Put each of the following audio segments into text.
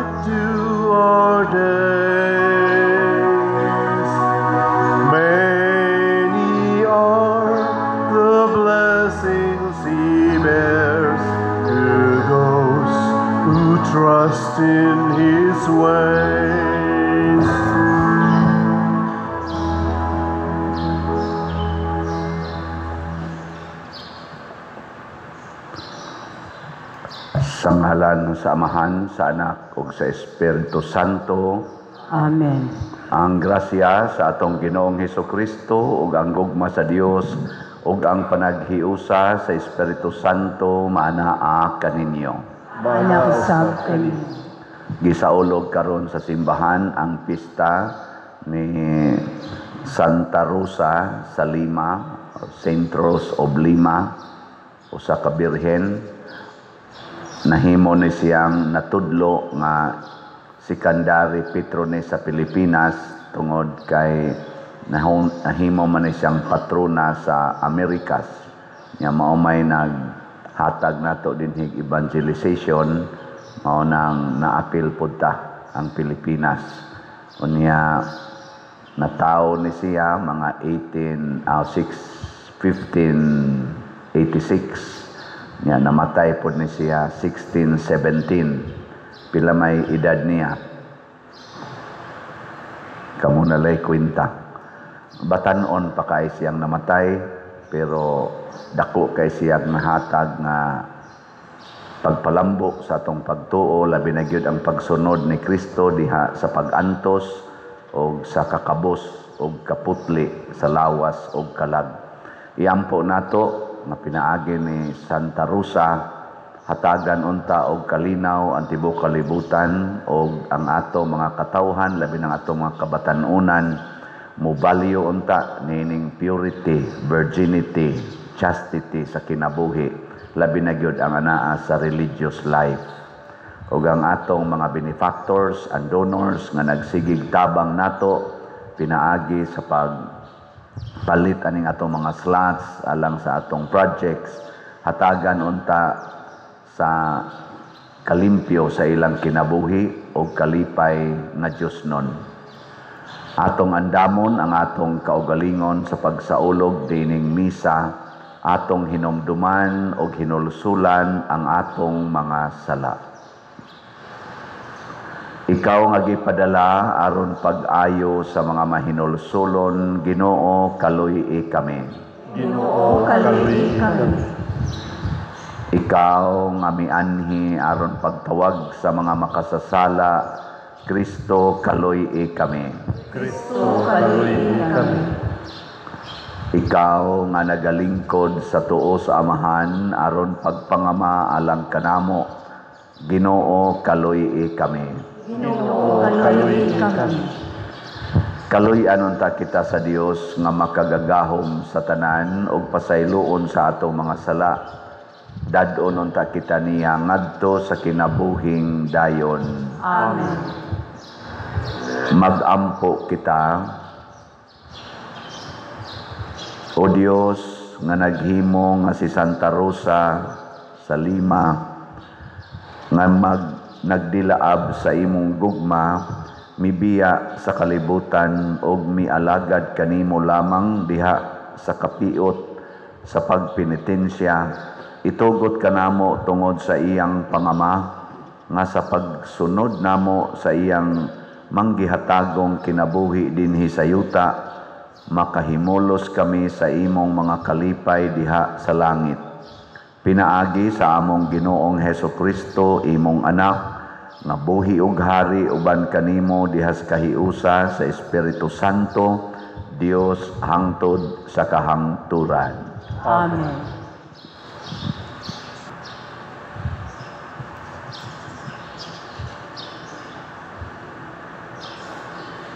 Light to our days. Many are the blessings He bears to those who trust in His ways. Sa ngalan sa Amahan, sa Anak ug sa Espiritu Santo. Amen. Ang grasya sa atong Ginoong Hesukristo ug ang gugma sa Dios ug ang panaghiusa sa Espiritu Santo maanaa kaninyo. Maana usab kaninyo. Gisaulog karon sa simbahan ang pista ni Santa Rosa sa Lima, Saint Rose of Lima, usa ka birhen. Nahimo ni siyang natudlo nga secondary patroness sa Pilipinas tungod kay nahimo man ni siyang patrona sa Amerikas. Nya mao may naghatag nato dinhig evangelization, mao nang naapil pud ta ang Pilipinas. Unya natawo ni siya mga 1586. Nya namatay pod ni siya 1617. Pila may edad niya? Kamo na lay kwenta. Batan-on pa kay siyang namatay, pero dako kay siyang nahatag nga pagpalambo sa atong pagtuo, labi na gyud ang pagsunod ni Kristo diha sa pag-antos og sa kakabos og kaputli sa lawas og kalag. Iampo nato nga pinaagi ni Santa Rosa, hatagan unta og kalinaw ang tibuok kalibutan og ang ato mga katawhan, labi ng ato mga kabatan-unan, mobalyo unta nining purity, virginity, chastity sa kinabuhi, labi na gyud ang anaa sa religious life. Ug ang atong mga benefactors and donors nga nagsigig tabang nato pinaagi sa pag palit aning atong mga slots alang sa atong projects, hatagan unta sa kalimpyo sa ilang kinabuhi o kalipay nga Dios nun. Atong andamon ang atong kaugalingon sa pagsaulog dining misa, atong hinumduman og hinulsulan ang atong mga sala. Ikaw nga gipadala aron pag-ayo sa mga mahinulsulon, Ginoo, kaluy-i kami. Ginoo, kaluy-i kami. Ikaw nga mianhi aron pagtawag sa mga makasasala, Kristo, kaluy-i kami. Kristo, kaluy-i kami. Ikaw nga nagalingkod sa tuo sa Amahan aron pagpangama alang kanamo, Ginoo, kaluy-i kami. Ginoo, kaluy-i kami. Kaluy-an unta kita sa Dios nga makagagahom sa tanan ug pasayloon sa atong mga sala. Dad-on unta kita niya ngadto sa kinabuhing dayon. Amen. Mag-ampo kita. O Dios nga naghimo nga si Santa Rosa sa Lima nga nagdilaab sa imong gugma, mibiya sa kalibutan og mialagad kanimo lamang diha sa kapiot sa pagpenitensya, itugot kanamo tungod sa iyang pangama nga sa pagsunod namo sa iyang manggihatagong kinabuhi dinhi sa yuta, makahimulos kami sa imong mga kalipay diha sa langit. Pinaagi sa among Ginoong Hesukristo, imong anak, nga buhi ug hari uban kanimo diha sa kahiusa sa Espiritu Santo, Dios hangtod sa kahangturan. Amen.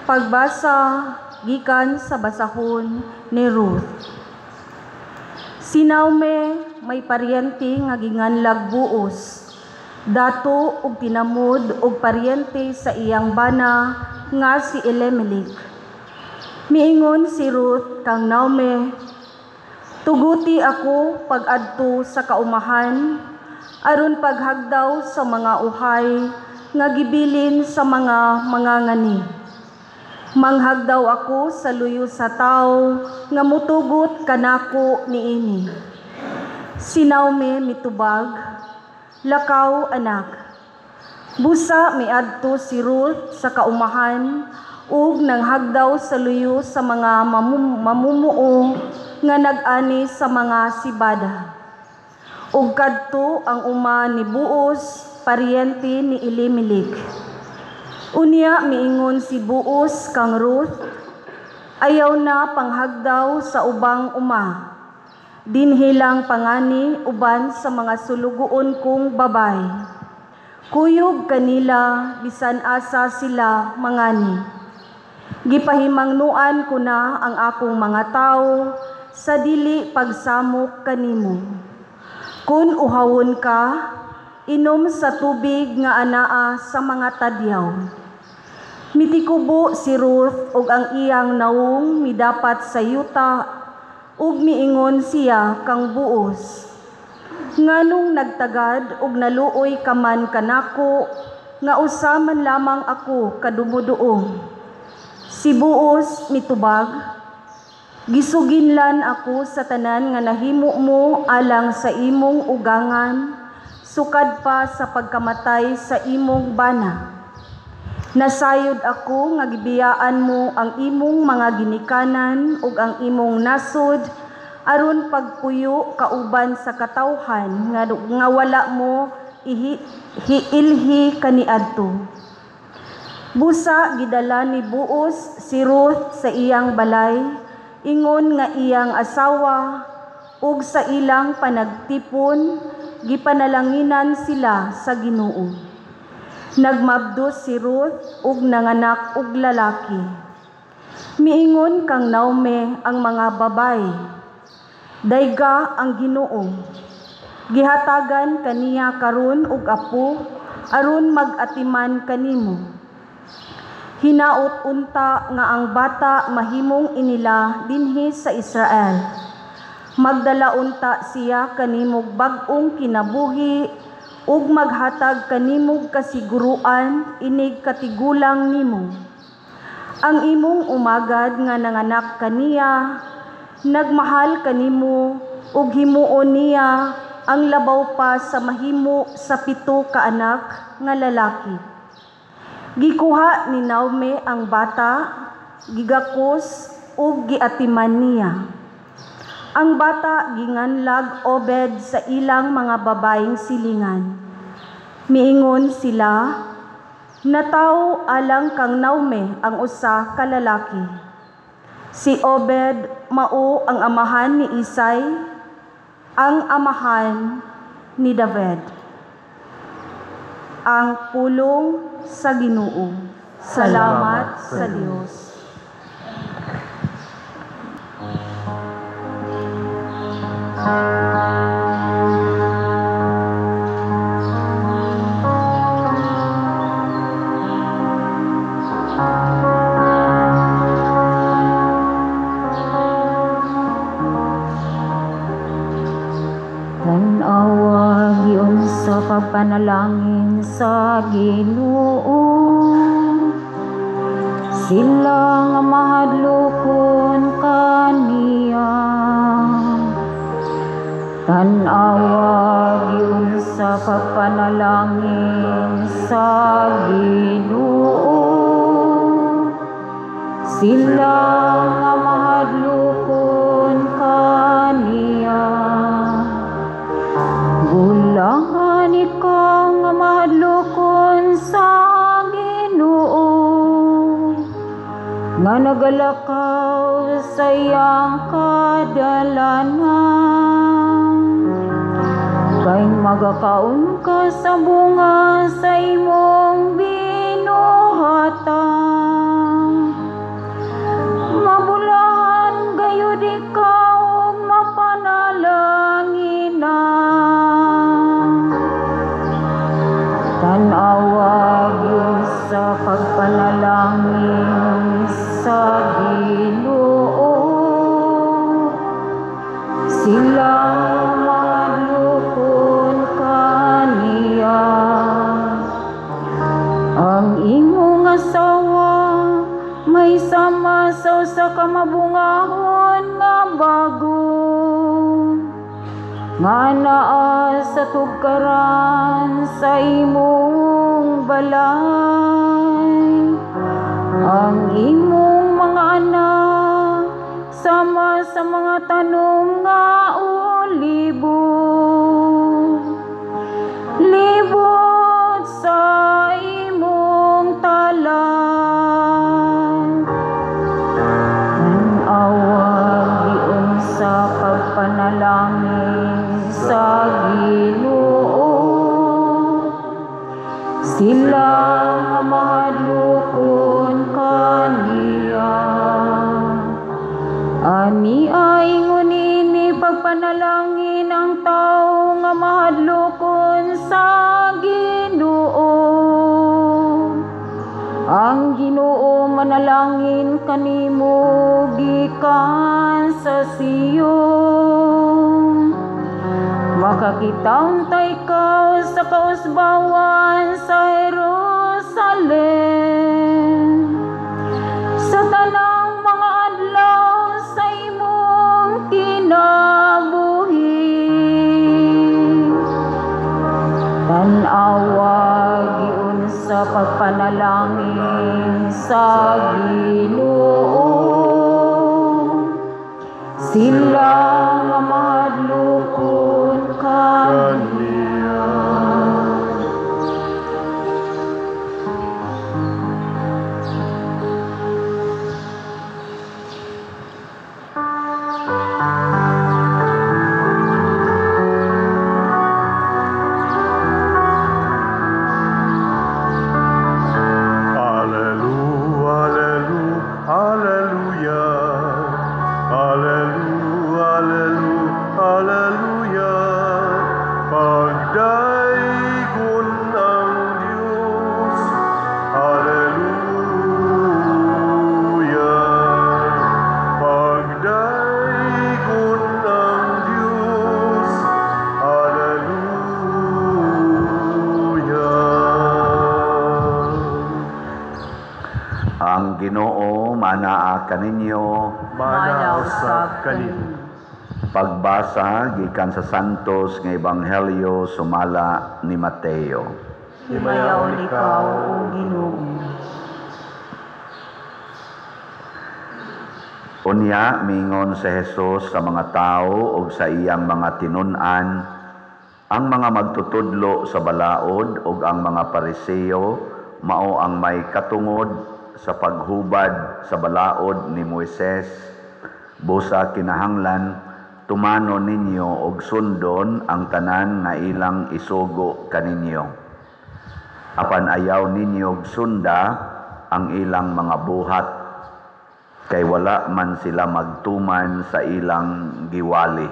Pagbasa gikan sa basahon ni Ruth. Si Naomi may paryente nga ginganlag buos. Dato og tinamod og paryente sa iyang bana nga si Elimelech. Miingon si Ruth kang Naomi, tuguti ako pag-adto sa kaumahan aron paghagdaw sa mga uhay nga gibilin sa mga mangangani. Manghagdaw ako sa luyo sa tawo nga mutugot kanako niini. Si Naomi mitubag, "Lakaw anak." Busa miadto si Ruth sa kaumahan ug nanghagdaw sa luyo sa mga mamumuo nga nag-ani sa mga sibada. Ug kadto ang uma ni Boaz, paryente ni Elimelech. Unya miingon si Boaz kang Ruth, "Ayaw na panghagdaw sa ubang uma. Dinhi lang pangani uban sa mga sulugoon kong babay. Kuyog kanila bisan asa sila mangani. Gipahimangnuan ko na ang akong mga tawo sa dili pagsamok kanimo. Kun uhawon ka, inom sa tubig nga anaa sa mga tadyaw." Mitikubo si Ruth ug ang iyang nawong midapat sa yuta ug miingon siya kang Boaz, "Nganong nagtagad ug naluoy ka man kanako nga usa man lamang ako kadumuduong?" Si Boaz mitubag, "Gisuginlan ako sa tanan nga nahimo mo alang sa imong ugangan sukad pa sa pagkamatay sa imong bana. Nasayod ako nga gibiyaan mo ang imong mga ginikanan ug ang imong nasod aron pagpuyo kauban sa katawhan nga wala mo hiilhi kaniadto." Busa gidala ni Boaz si Ruth sa iyang balay, ingon nga iyang asawa, ug sa ilang panagtipon gipanalanginan sila sa Ginoo. Nagmabdos si Ruth ug nanganak og lalaki. Miingon kang Naomi ang mga babay, "Dayga ang Ginoo. Gihatagan kaniya karon og apo aron mag-atiman kanimo. Hinaot unta nga ang bata mahimong inila dinhi sa Israel. Magdala unta siya kanimog bag-ong kinabuhi ug maghatag kanimog kasiguruan inig katigulang nimo. Ang imong umagad nga nanganak kaniya, nagmahal kanimo ug himuon niya ang labaw pa sa mahimo sa 7 ka anak nga lalaki." Gikuha ni Naomi ang bata, gigakos ug giatiman niya. Ang bata ginganlag Obed sa ilang mga babaeng silingan. Miingon sila, "Natawo alang kang Naomi ang usa ka lalaki." Si Obed mao ang amahan ni Isay, ang amahan ni David. Ang pulong sa Ginoo. Salamat sa Dios. Tan-awa giunsa pagpanalangin sa Ginoo, sila nga mahadlokon kaniya. Tan-awa giunsa pagpanalangin sa Ginoo, sila nga mahadlokon kaniya. Bulahan ikaw nga mahadlokon sa Ginoo, nga nagalakaw sa iyang kadalanan. Kay magakaon ka sa bunga sa imong binuhatan. Mabulahan gayud ikaw ug mapanalanginan. Tan-awa gyud sa pagpanalangin sa Ginoo, sila mahadlokon kaniya. nga naa sa tugkaran sa imong balay. Ang imong mga anak sama sa mga tanom nga olibo, libot sa imong talan. Tan-awa giunsa pagpanalangin sa Ginoo, sila nga mahadlokon kaniya. Ani ay ngunini pagpanalangin ang tao nga mahadlokon sa Ginoo. Ang Ginoo manalangin kanimo gikan sa Sion. Makakita unta ikaw sa kausbawan sa Jerusalem. Sa tanang mga adlaw sa imong kinabuhi. Tan-awa giunsa pagpanalangin sa Ginoo, sila nga mahadlokon kaniya. Ginoo manaa kaninyo, mana usab kanimo. Pagbasa gikan sa Santos nga Ebanghelyo sumala ni Mateo. Himayaon ikaw, o Ginoo. Unya mingon si Jesus sa mga tao ug sa iyang mga tinun-an, ang mga magtutudlo sa balaod ug ang mga Pariseo mao ang may katungod sa paghubad sa balaod ni Moises. Busa kinahanglan tumano ninyo og sundon ang tanan nga ilang isugo kaninyo. Apan ayaw ninyo og sunda ang ilang mga buhat, kay wala man sila magtuman sa ilang giwali.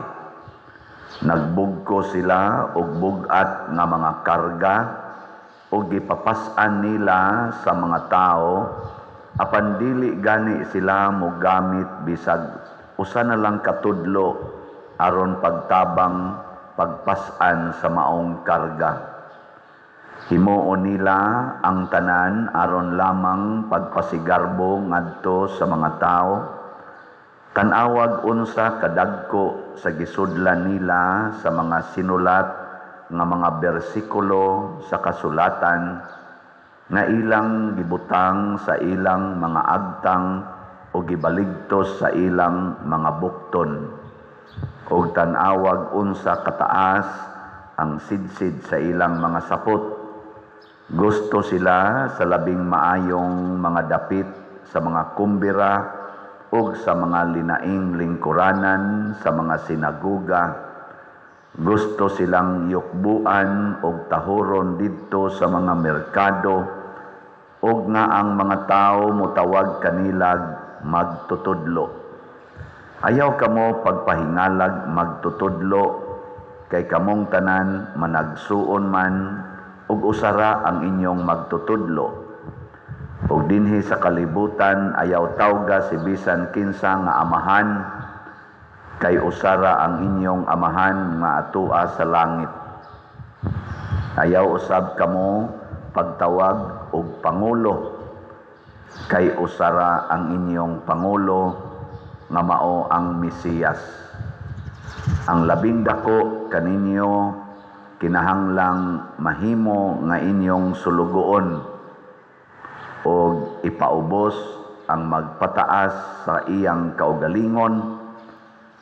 Nagbugko sila og bug-at nga mga karga o gipapas-an nila sa mga tao, apan dili gani sila mogamit bisag usa na lang katudlo aron pagtabang pagpas-an sa maong karga. Himuon nila ang tanan aron lamang pagpasigarbo ngadto sa mga tao. Tan-awag unsa kadagko sa gisudlan nila sa mga sinulat nga mga bersikulo sa kasulatan nga ilang gibutang sa ilang mga agtang o gibaligtos sa ilang mga bukton. Og tan-awag unsa kataas ang sidsid sa ilang mga sapot. Gusto sila sa labing maayong mga dapit sa mga kumbira ug sa mga linaing lingkuranan sa mga sinaguga. Gusto silang yukbuan og tahuron didto sa mga merkado, og nga ang mga tao motawag kanilag magtutudlo. Ayaw kamo pagpahingalag magtutudlo, kay kamong tanan managsuon man ug usara ang inyong magtutudlo. Ug dinhi sa kalibutan ayaw tawga si bisan kinsa nga amahan, kay usara ang inyong amahan nga atua sa langit. Ayaw usab kamo pagtawag og pangulo, kay usara ang inyong pangulo nga mao ang Mesiyas. Ang labing dako kaninyo kinahanglang mahimo nga inyong sulugoon og ipaubos ang magpataas sa iyang kaugalingon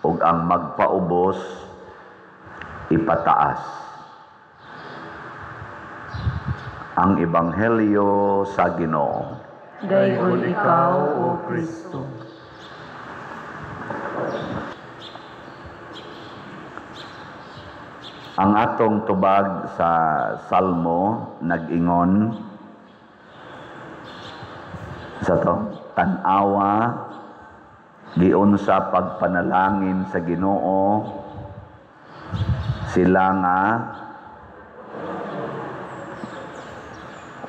ug ang magpaubos ipataas. Ang Ebanghelyo sa Ginoo. Daygon ikaw, O Kristo. Ang atong tubag sa Salmo nag-ingon sa to, tan-awa giunsa pagpanalangin sa Ginoo sila nga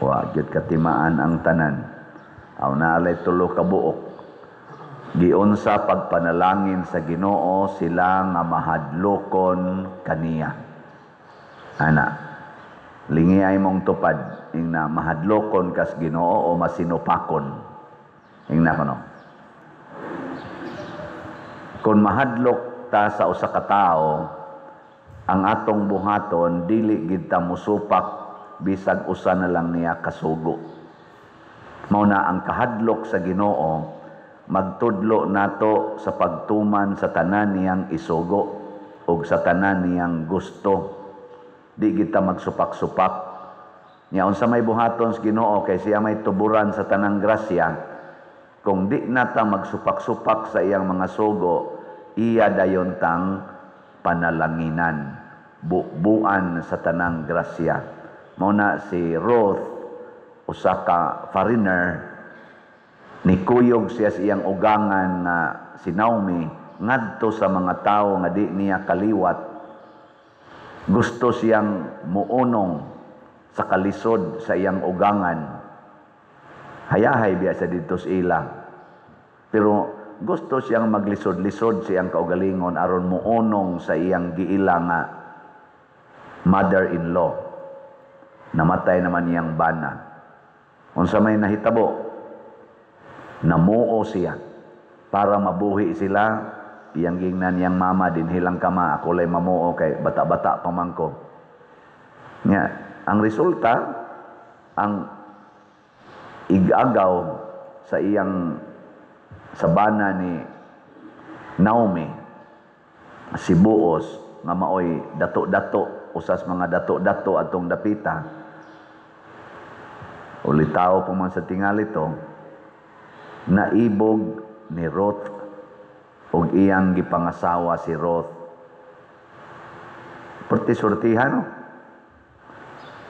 wa gyud katimaan ang tanan. Aw naalay tulo ka buok. Giunsa pagpanalangin sa Ginoo sila nga mahadlokon kaniya. Ana, lingi ay mong tupad ingna mahadlokon kas Ginoo o masinupakon. Ingna kono. Kung mahadlok ta sa usa ka tawo, ang atong buhaton dili gid ta mosupak bisag usa na lang niya kasugo. Mao na ang kahadlok sa Ginoo magtudlo nato sa pagtuman sa tanan niyang isugo ug sa tanan niyang gusto. Di kita magsupak-supak. Nya unsa may buhaton sa Ginoo kay siya may tuburan sa tanang grasya. Kung di nata magsupak-supak sa iyang mga sugo, iya dayon tang panalanginan, bubuan sa tanang grasya. Mao na si Ruth, usa ka foreigner, nikuyog siya sa iyang ugangan nga si Naomi ngadto sa mga tawo nga di niya kaliwat. Gusto siyang muunong sa kalisod sa iyang ugangan. Hayahay biya sa didto sa ila. Pero gusto siyang maglisod-lisod sa iyang kaugalingon aron muunong sa iyang giila nga mother-in-law. Namatay naman iyang bana. Unsa may nahitabo, namuo siya para mabuhi sila. Iyang gingnan niyang mama, dinhilang kama, ako lay mamuo kay bata-bata pa man ko. Nya, ang resulta, ang igagaw sa iyang sabana ni Naomi, si Boaz, nga maoy dato-dato, usas mga dato-dato atong dapita. Ulitaw pa man sa tingali to, naibog ni Ruth og iyang gipangasawa si Ruth. Perti-surtihan, no?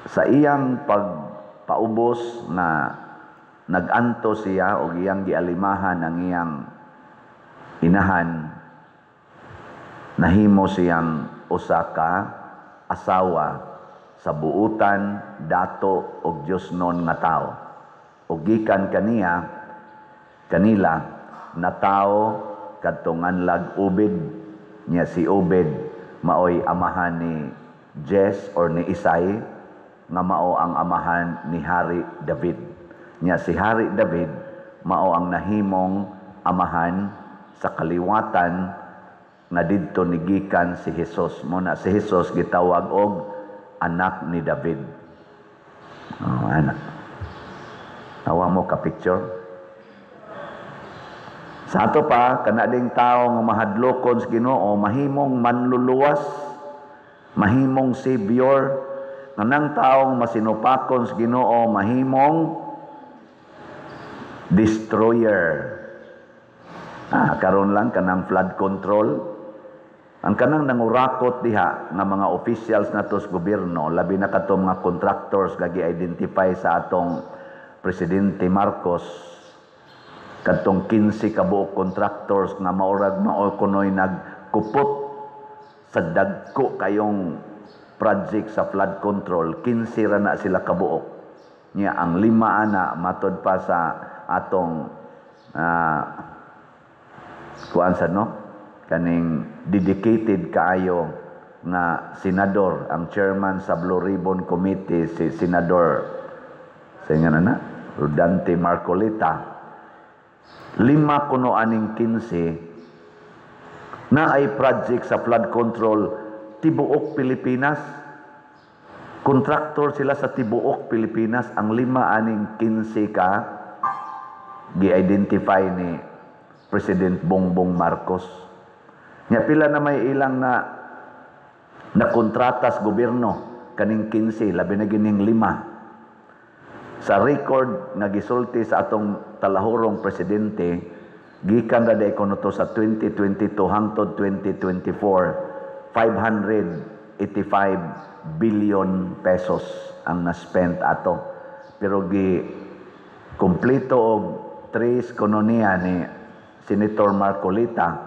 Sa iyang pagpaubos na nag-anto siya og iyang gialimahan ang iyang inahan, nahimo siyang usa ka asawa sa buutan, dato og Diosnon nga tawo. Og gikan kaniya kanila natawo kadtong nganlag Obed. Nya si Obed maoy amahan ni Jess or ni Isai, nga mao ang amahan ni Hari David. Nya si Hari David mao ang nahimong amahan sa kaliwatan nga didto nigikan si Jesus. Mo na si Jesus gitawag og anak ni David. Oh, anak. Awa mo ka picture. Sa ato pa, kana ding tao nga mahadlokon sa Ginoo, mahimong manluluwas, mahimong savior. Kanang taong masinupakon sa Ginoo, mahimong destroyer. Karon lang kanang flood control. Ang kanang nangurakot diha nga mga officials nato sa gobyerno, labi na kato mga contractors nga gi-identify sa atong Presidente Marcos, kadtong 15 ka buok contractors nga maurag mao kunoy nagkupot sa dagko kayong project sa flood control, 15 ra na sila kabuok. Nya ang 5 ana matod pa sa atong kuan sa no kaning dedicated kaayo nga senador, ang chairman sa Blue Ribbon Committee si Senador sa nga na Rodante Marcoleta. 5 kuno aning 15 Naay project sa flood control tibuok Pilipinas. Kontraktor sila sa tibuok Pilipinas. Ang 5 aning 15 ka gi-identify ni President Bongbong Marcos. Nya pila na may ilang na kontrata sa gobyerno kaning 15, labi na gining 5. Sa record nga gisulti sa atong talahurong presidente, gikan ra day kuno to sa 2022 hangtod 2024, 585 billion pesos ang na-spend ato. Pero gi kumpleto og tres kuno niya ni Senator Marcoleta,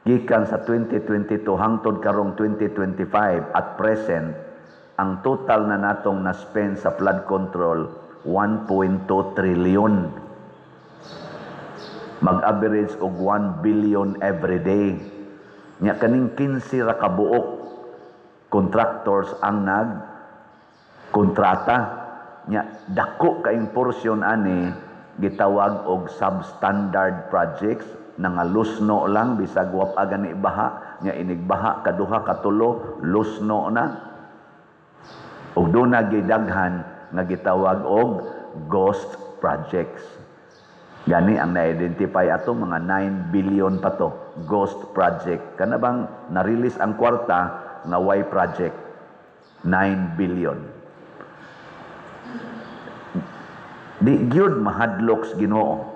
gikan sa 2022 hangtod karong 2025 at present, ang total na natong na-spend sa flood control 1.2 trillion. Mag-average og 1 billion every day. Nya kaning 15 ra ka buok contractors ang nag-kontrata. Nya dako kaing porsyon ani gitawag og substandard projects, nangalusno lang bisag wa pa gani baha, nya inigbaha kaduha katulo lusno na. Og duna gidaghan nga gitawag og ghost projects. Gani ang na-identify ato mga 9 billion pa to ghost project. Kana bang na-release ang kwarta nga way project 9 billion. Di gyud mahadlok sa Ginoo.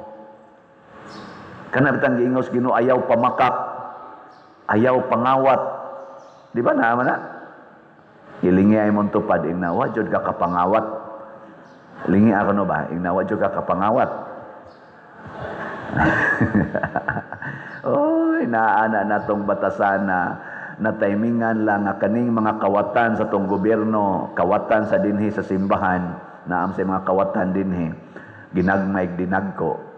Kana bitang giingos Ginoo, ayaw pamakak, ayaw pangawat. Di ba naa man na? Ilingi ay mong tupad, ingna wa jud ka kapangawat. Lingi ako no ba? Ingna wa jud ka kapangawat. Oy, naana natong batasan na timingan lang nga kaning mga kawatan sa tong gobyerno, kawatan sa dinhi sa simbahan, naam sa mga kawatan dinhi, ginagmay dinagko.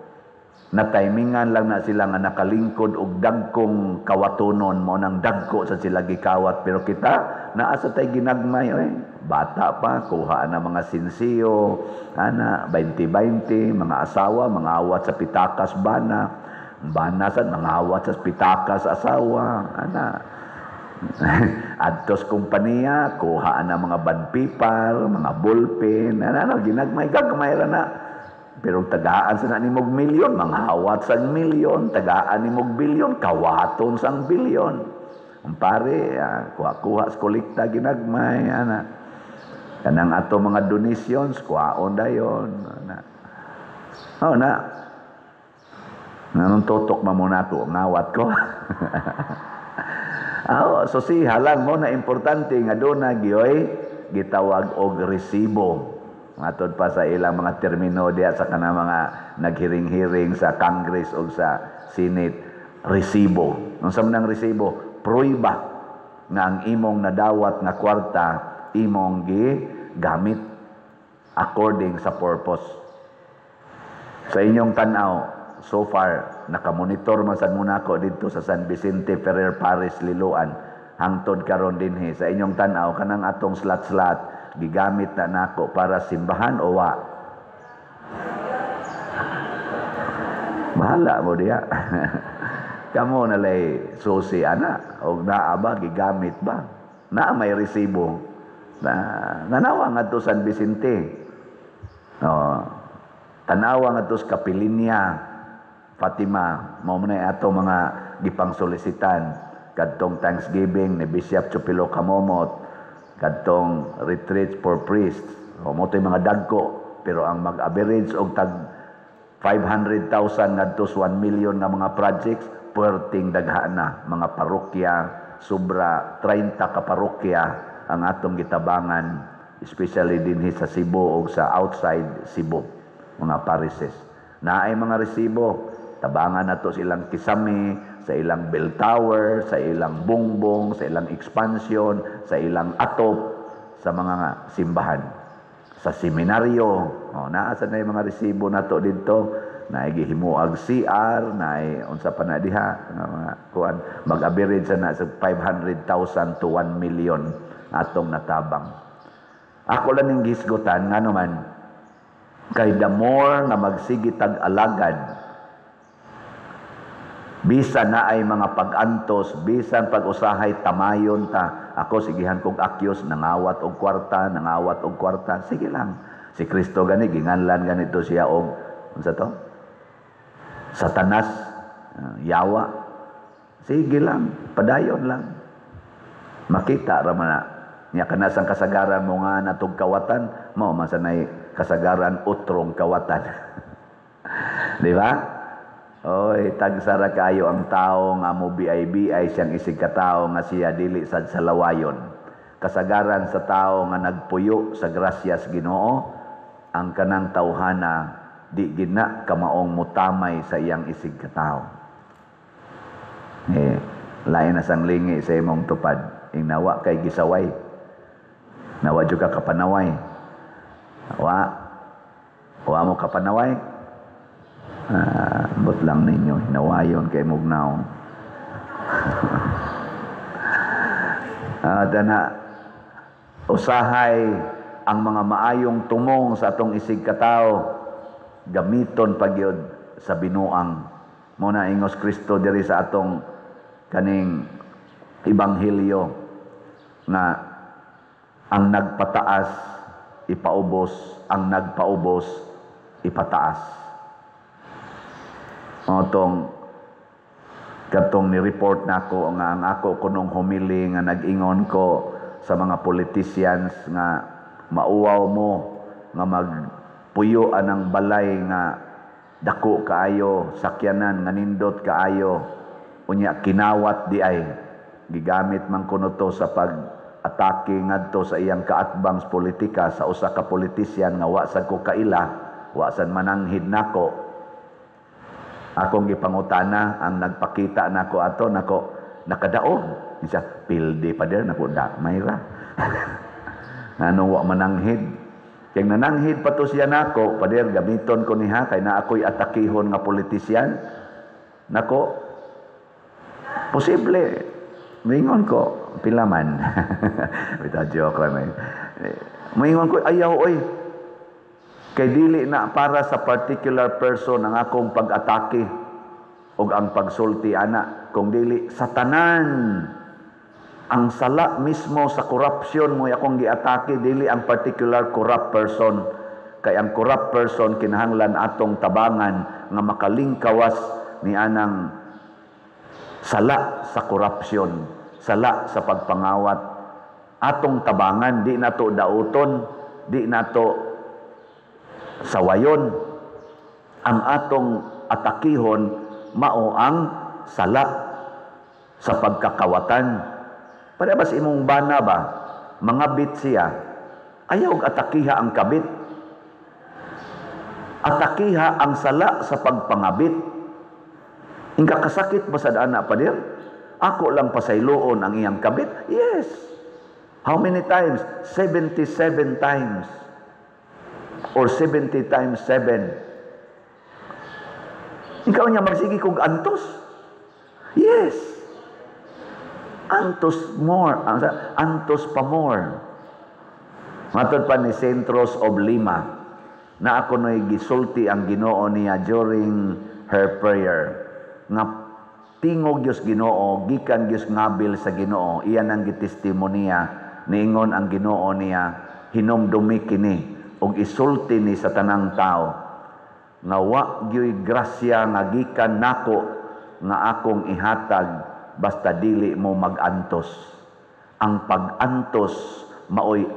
Na timingan lang na sila nga nakalingkod og dagkong kawatonon, mao nang dagko sa sila gikawat. Pero kita naa sa tay ginagmay, oy, bata pa, kuha na mga sinsiyo, ana 20-20, mga asawa, mga awat sa pitakas bana, bana sad mga awat sa pitakas asawa, ana. Adtos kompanya, kuha na mga bandpipar, mga ballpen, ana, ano, ginagmay, gagmay ra na. Pero tagaan sa na nimog milyon, mga hawat sa milyon, tagaan nimog bilyon, kawaton sang bilyon. Ang pare, kuha-kuha sa kolekta ginagmay, ana. Kanang ato mga donations, kuhaon dayon, ana. Oh, na. Nanong tutok mamuna ko, ngawat ko. Oh, so si halang mo na importante nga doon na gyoy gitawag og resibo. Matod pa sa ilang mga termino diya sa kanang mga naghiring-hiring sa Congress o sa Senate, resibo. Unsa man ang resibo? Pruiba nga ang imong nadawat nga kwarta imong gigamit according sa purpose. Sa inyong tan-aw, so far nakamonitor man sad muna ako didto sa San Vicente Ferrer Parish, Liloan, hangtod karon dinhi. Sa inyong tan-aw, kanang atong slat-slat gigamit na nako para simbahan o wa? Bahala mo diya. Kamo na lay susi ana og naa ba gigamit ba? Naa may resibo. Na nanawa ngadto San Vicente. Oh, tanawa ngadto sa Kapilinya, Fatima, mao man ato mga gipangsolisitan kadtong Thanksgiving ni Bishop Chupilo Kamomot, kadtong retreat for priests. O mo to'y mga dagko, pero ang mag-average og tag 500,000 ngadto sa 1 million nga mga projects, perting daghana mga parokya, sobra 30 ka parokya ang atong gitabangan, especially dinhi sa Cebu o sa outside Cebu, mga parishes. Naay mga resibo, tabangan nato sa ilang kisame, sa ilang bell tower, sa ilang bongbong, sa ilang expansion, sa ilang atop, sa mga simbahan, sa seminaryo. O, naa sa na yung mga resibo nato dito, naay gihimuag CR, naay unsa pa na diha, mga kuan, mag-average na sa 500,000 to 1 million atong natabang. Ako lang ning gisgutan ngano man kay the more nga magsige tag alagad, Bisan na ay mga pag-antos, bisan pag-usahay tamayon ta. Ako sigihan kog akyos, nangawat og kwarta, nangawat og kwarta. Sige lang. Si Kristo gani ginganlan ganito siya og unsa to? Satanas, yawa. Sige lang, padayon lang. Makita ra man na. Nya kana sang kasagaran mo nga natog kawatan, mao man sanay kasagaran utrong kawatan. Di ba? Oy, tagsara kayo ang tao nga mo BIBI siyang isig katao nga siya dili sad sa lawayon. Kasagaran sa tao nga nagpuyo sa grasyas Ginoo, ang kanang tawhana di gina kamaong mutamay sa iyang isig katao. Eh, lain na sang lingi sa imong tupad. Ing nawa kay gisaway. Nawa jud ka kapanaway. Wa. Wa mo kapanaway. But lang ninyo, hinawayon kay mugnaw. Dana, usahay ang mga maayong tumong sa atong isig katao, gamiton pagyod sa binuang. Muna ingos Kristo diri sa atong kaning ebanghelyo na ang nagpataas ipaubos, ang nagpaubos ipataas. Otong katong ni-report nako nga ang ako kunong humili nga nag-ingon ko sa mga politicians nga mauwaw mo nga magpuyo anang balay nga dako kaayo, sakyanan nga nindot kaayo, unya kinawat di ay gigamit man kuno to sa pag-atake ngadto sa iyang kaatbang sa politika sa usa ka politician nga wa sad ko kaila, wa sad mananghid nako. Akong gipangutana ang nagpakita nako ato nako nakadaog siya pildi pa dir nako da mayra. Anong wa mananghid kay nananghid pa to siya nako pader gamiton ko niha kay na ako'y atakihon nga politisyan nako posible moingon ko pila man. Bitaw joke ra may moingon ko ayaw oy kay dili na para sa particular person ang akong pag-atake o ang pagsulti ana, kung dili sa tanan. Ang sala mismo sa corruption mo akong giatake, dili ang particular corrupt person. Kay ang corrupt person kinahanglan atong tabangan nga makalingkawas ni anang sala sa corruption, sala sa pagpangawat. Atong tabangan, di nato dauton, di nato sawayon. Ang atong atakihon mao ang sala sa pagkakawatan. Para ba sa imong bana ba, mangabit siya, ayaw atakiha ang kabit. Atakiha ang sala sa pagpangabit. Ingka kasakit ba sa dana padir? Ako lang pasayloon ang iyang kabit? Yes. How many times? 77 times. Or 70 times 7. Ikaw niya magsige kog antos? Yes. Antos more. Antos pa more. Matod pa ni Saint Rose of Lima, na ako no'y gisulti ang Ginoo niya during her prayer. Nga tingog Diyos Ginoo, gikan Diyos ngabil sa Ginoo, iyan ang gitestimonya, niingon ang Ginoo niya, hinumdumi kini og isulti ni sa tanang tao nga wa gyoy grasya nga gikan nako nga akong ihatag basta dili mo magantos. Ang pag-antos maoy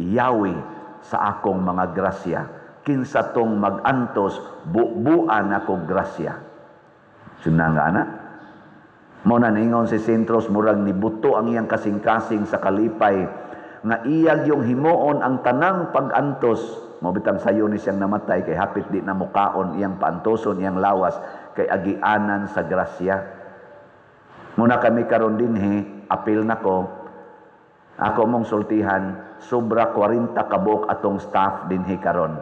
yawi sa akong mga grasya. Kinsa tong mag-antos, bubuan akong grasya. Suna nga ana. Mao na niingon si Saint Rose, murag nibuto ang iyang kasing-kasing sa kalipay nga iyag yung himuon ang tanang pag-antos. Mao bitang sayo ni siyang namatay kay hapit di na mukaon iyang paantoson iyang lawas kay agianan sa grasya. Muna kami karon dinhi, apil nako, ako mong sultihan, sobra 40 kabuok atong staff dinhi karon.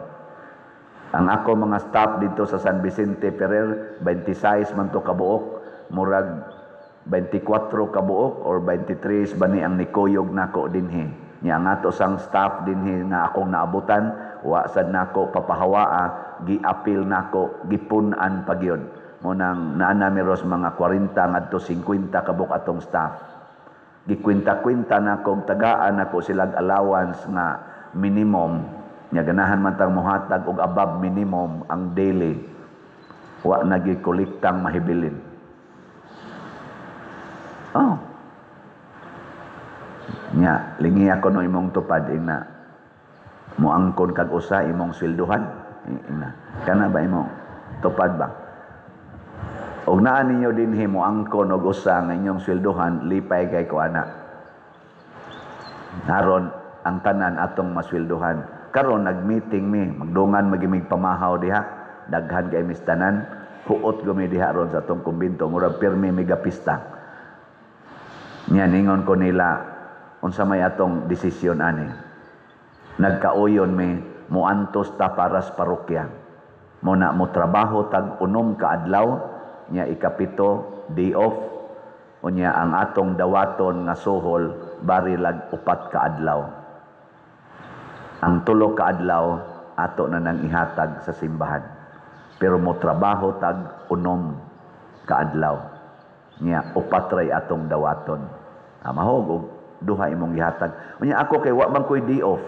Ang ako mga staff dito sa San Vicente Ferrer, 26 man to kabuok, murag 24 kabuok or 23 bani ang nikuyog nako dinhi. Nya ang ato sang staff dinhi nga akong naabutan, wa sad nako papahawaa, giapil nako, gipun-an pagyud. Mo nang naa nami ros mga 40 ngadto 50 kabuk atong staff. Gikwenta-kwenta na kog tagaan nako silag allowance nga minimum nya ganahan man tang mohatag og above minimum ang daily, wa na gikolektang mahibilin. Oh. Nya lingi ako no imong tupad, ingna moangkon kag usa imong swelduhan, ingna kana ba imong tupad ba? Og naa ninyo dinhi moangkon og usa nga inyong swelduhan, lipay kay ko ana. Naron ang tanan atong maswelduhan. Karon nag-meeting mi, magdungan magimig pamahaw diha, daghan kay mis tanan, huot gumi diha ron sa atong kumbinto, murag pirmi migapista. Nya ningon ko nila, unsa may atong desisyon ani? Nagkauyon mi, moantos ta para sa parokya. Mo na mo trabaho tag 6 ka adlaw, nya ikapito day off, unya ang atong dawaton nga suhol bari lag 4 ka adlaw. Ang 3 ka adlaw ato na nang ihatag sa simbahan. Pero mo trabaho tag 6 ka adlaw. Nya 4 ray atong dawaton. Mahog og duha imong gihatag. Unya ako kay wa man koy day off.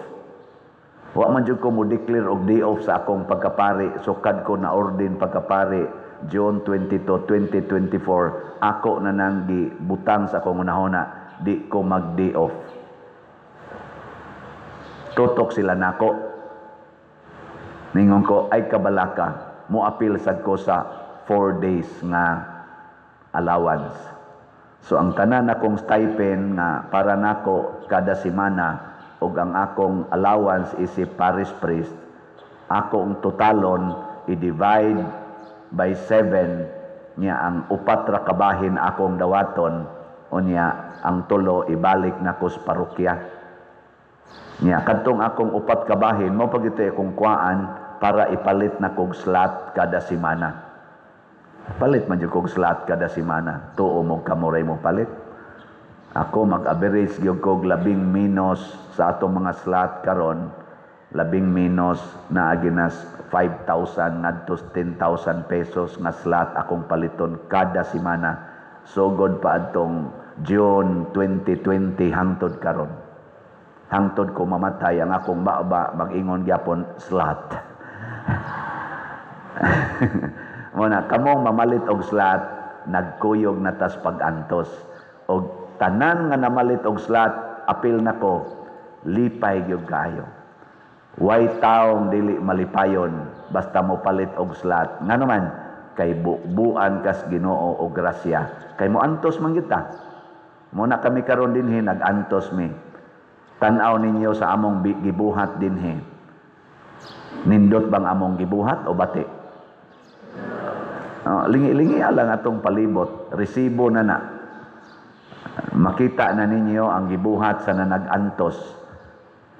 Wa man jud ko mo declare og day off sa akong pagkapari. Sukad ko na ordin pagkapari June 22, 2024, ako na nang gibutang sa akong unahona, di ko mag day off. Tutok sila nako. Ningon ko, ay kabalaka, moapil sad ko sa 4 days nga allowance. So ang tanan akong stipend nga para nako kada semana ug ang akong allowance isip parish priest, akong totalon i-divide by 7, niya ang 4 ra kabahin akong dawaton, unya ang 3 ibalik nako sa parokya. Niya kadtong akong 4 kabahin mo pag ito akong kuhaan para ipalit na kog slot kada semana. Palit man jud kog slot kada semana. Tuo mo kamuray mo palit. Ako mag-average gyud kog 12 minus sa atong mga slot karon, 12 minus naagi nas 5,000 ngadto 10,000 pesos nga slot akong paliton kada semana. Sugod pa adtong June 2020 hangtod karon. Hangtod ko mamatay ang akong baba mag-ingon gyapon slot. Muna kamong mamalit og slot, nagkuyog na tas pag-antos. Og tanan nga namalit og slot, apil nako, lipay gyud kaayo. Way taong dili malipayon basta mo palit og slot. Ngano man kay bubuan kas Ginoo og grasya. Kay moantos man gyud ta. Muna kami karon dinhi nag-antos mi. Tan-aw ninyo sa among gibuhat dinhi. Nindot bang among gibuhat o bati? Lingi-lingi lang atong palibot, resibo na na. Makita na ninyo ang gibuhat sa nanag-antos.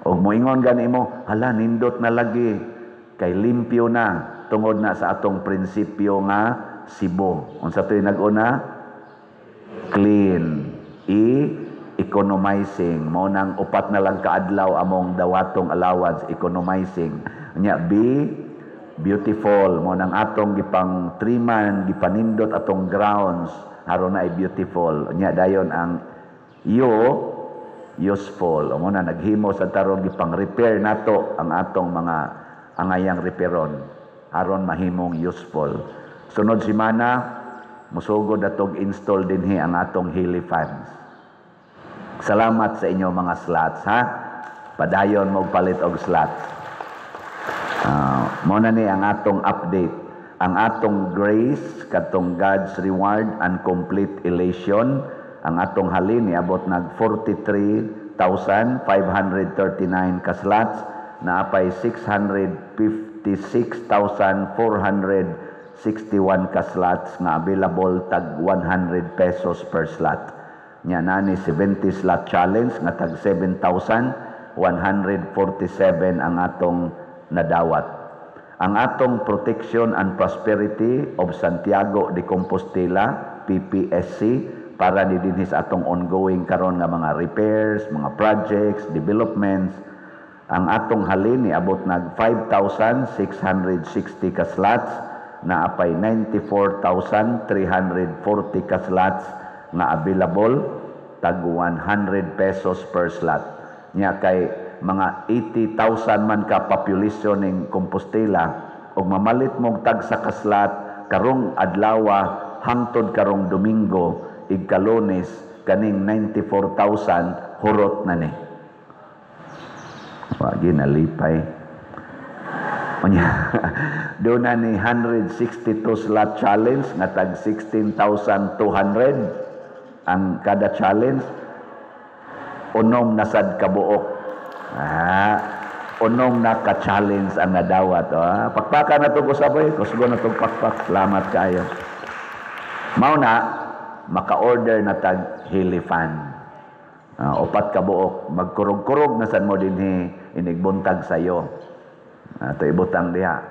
Og moingon gani mo, hala nindot na lagi kay limpyo na tungod na sa atong prinsipyo nga sibo. Unsa to'y nag-una? Clean. E economizing. Mao nang 4 na lang kaadlaw among dawatong allowance, economizing. Nya B beautiful. Mao nang atong gipang triman, gipanindot atong grounds aron na ay beautiful. Nya dayon ang U useful. O muna naghimo sa taron gipang repair nato ang atong mga angayang repairon aron mahimong useful. Sunod semana musugod atog install dinhi ang atong Healy fans. Salamat sa inyo mga slots, ha. Padayon mo palit og slots. Mo na ni ang atong update. Ang atong grace katong God's reward and complete elation, ang atong halin niabot nag 43,539 ka slots, naapay 656,461 ka slots nga available tag 100 pesos per slot. Nya nani 70 slot challenge nga tag 7,147 ang atong nadawat. Ang atong Protection and Prosperity of Santiago de Compostela PPSC para ni dinhi sa atong ongoing karon nga mga repairs, mga projects, developments. Ang atong halin niabot nag 5,660 ka slots, Naa pay 94,340 ka slots nga available, tag 100 pesos per slot. Nya kay mga 80,000 man ka population ning Compostela, ug mamalit mong tag sa ka slot karong adlawa hangtod karong Domingo, igka-Lunes kaning 94,000 hurot na ni. Wa ginalipay. Unya, doon na ni 162 slot challenge nga tag 16,200 ang kada challenge. Unom na sad kabuok. Unom na ka-challenge ang nadawat. Pakpaka na to usab oy. Kusgo na to pakpak. Salamat kayo. Mao na, maka-order na tag Helifan. 4 ka buok. Magkurog-kurog na sad mo dinhi inigbuntag sayo. To ibutang diha.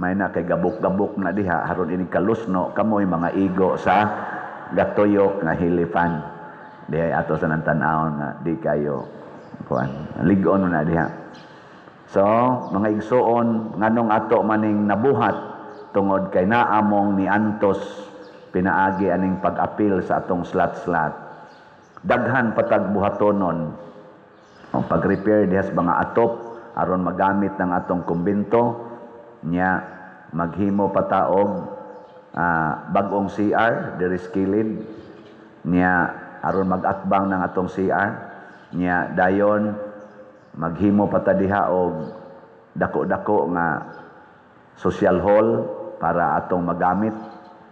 May na kay gabok-gabok na diha haron inig kalusno kamoy mga igo sa gatuyok nga Helifan. Diha ato sa nang tan-awon nga di kayo kuan. Lig-on na diha. So, mga igsuon, nganong ato maning nabuhat tungod kay naamong ni antos pinaagi aning pag-apil sa atong slot-slot. Daghan patag buhatonon. Ang pag-repair diha sa mga atop aron magamit ng atong kumbento, nya maghimo pa ta og bag-ong CR diri sa kilid, nya aron mag-atbang ng atong CR, nya dayon maghimo pa ta diha og dako-dako nga social hall para atong magamit